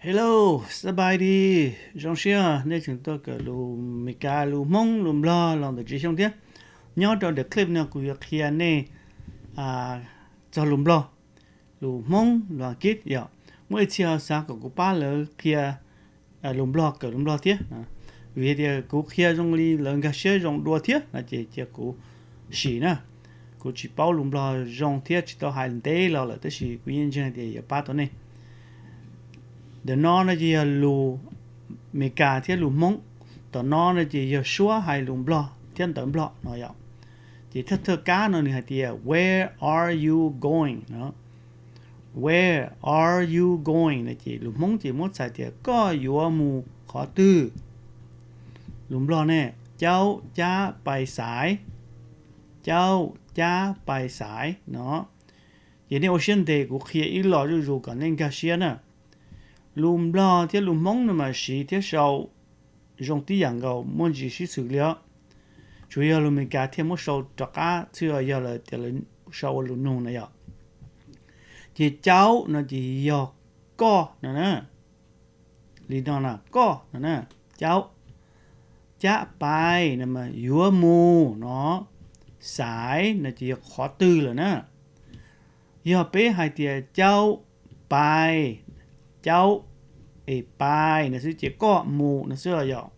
Hello, sawv daws, zoo siab nej tseem tuaj kawm lus Meskas, lus Hmoob, lus Nplog los ntawm Tsis Xyooj thiab. Nyob rau daim clip no kuv yuav qhia nej txog lus Nplog, lus Hmoob, lus Askiv yom. Muaj ib txhia xav kom kuv pab lawv qhia lus Nplog, kawm lus Nplog thiab. Vim tias kuv qhia zoo li lawv nkag siab zoo dua thiab no ces cia kuv sim na. Kuv tsis paub lus Nplog zoo thiab tsis tau hais ntev los lawm tab sis kuv yeej ntseeg tias yuav pab tau nej. Ntawm no no ces yog lus Meskas thiab lus Hmoob. Tom no no ces yog suab hais lus Nplog thiab ntawv Nplog no yom. Ces thawj thawj kab no nws hais tias, Where are you going? No, Where are you going? No ces lus Hmoob ces muab txhais tias koj yuav mus qhov twg. Lus Nplog ne, Caub cab pais xaiv. Caub cab pais xaiv no. Ces nej ua siab ntev kuv qhia ib los zuj zus kom nej nkag siab na. Lus Nplog thiab lus Hmoob no mas siv thiab sau zoo tib yam nkaus, muaj ntsis sib xws li os. Tsuas yog lus Meskas thiaj muab sau rov qab txhij yog lawv tias lawv sau ua lus nug na yom. Ces caub no ces yog koj no na. Li no na, koj no na, caub. Cab pais no mas yuav mus no. Xaiv no ces yog qhov twg lawm na. Yog peb hais tias caub pais, caub es pais no xwb ces koj mus no xwb los yom.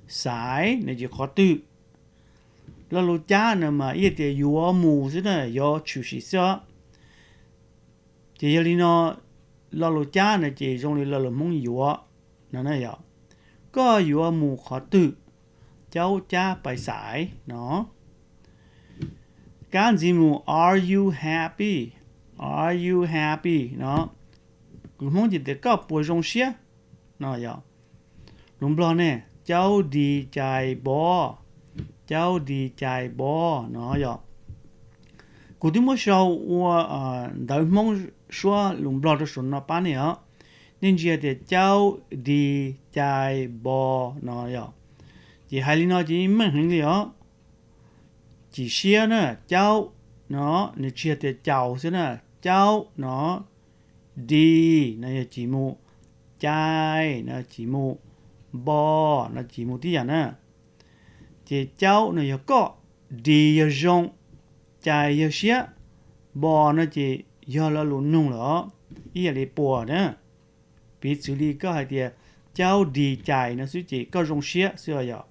Xaiv no ces qhov twg. Lo lus cab no mas ib yam tias yuav mus xwb na, yuav tshwm sim xwb os. Ces yog li no, lo lus cab no ces zoo li lo lus Hmoob yuav no na yom. Koj yuav mus qhov twg? Caub cab pais xaiv no. Kab ntxiv mus, are you happy? Are you happy no. Lus Hmoob ces tias koj puas zoo siab no yom. Lus Nplog ne, caub dis cais npo, caub dis cais npo no yom. Kuv twb muab sau ua ntawv Hmoob suab lus Nplog rau saum no pab nej os. Nej ntsia tias caub dis cais npo no yom. Ces hais li no ces meej heev li os. Chim siab na, caub no, nws tsis yog tias caus xwb na, caub no, dis no yog chim mus, cais no chim mus, npo no chim mus tib yam na. Ces caub no yog koj, dis yog zoo, cais yog siab, npo no ces yog lo lus nug lawm os, ib yam li puas na. Piv txwv li koj hais tias caub dis cais no xwb ces koj zoo siab xwb os yom.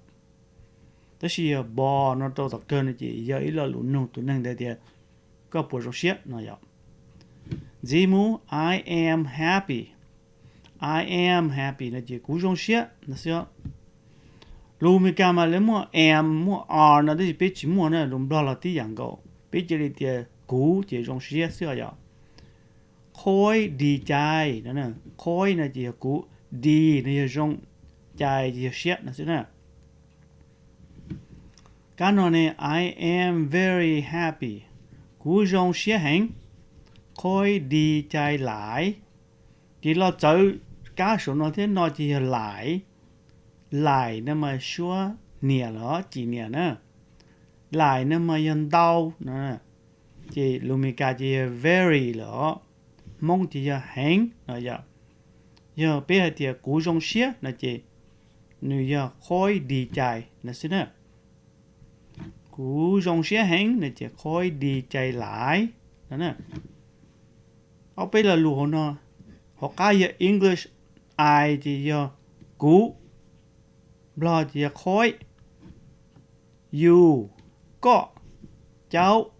Tab sis yog npo no rau tom kawg no ces yog ib lo lus nug tus neeg ntawd tias koj puas zoo siab no yom. Ntxiv mus, I am happy. I am happy no ces kuv zoo siab no xwb. Lus Meskas mas lawv muaj am muaj are no tab sis peb tsis muaj na, lus Nplog los tib yam nkaus, peb cia li tias kuv ces zoo siab xwb os yom. Khoib dis cais no, khoib no ces yog kuv, dis no yog zoo, cais ces yog siab no xwb na. Kab no ne, I am very happy, kuv zoo siab heev. Khoib dis cais lais. Ces los txawv kab saum no thiab no ces yog lais. Lais no mas suab niam los cim niam na. Lais no mas yog ntau no. Ces lus Meskas ces yog very lawm os, Hmoob ces yog heev no yom. Yog peb hais tias kuv zoo siab no ces nws yog khoib dis cais no xwb na. Kuv zoo siab heev no ces khoib dis cais lais no na. Ob peb lo lus hauv no, hauv qab yog English, I ces yog kuv, Nplog ces yog khoib, you, koj, caub,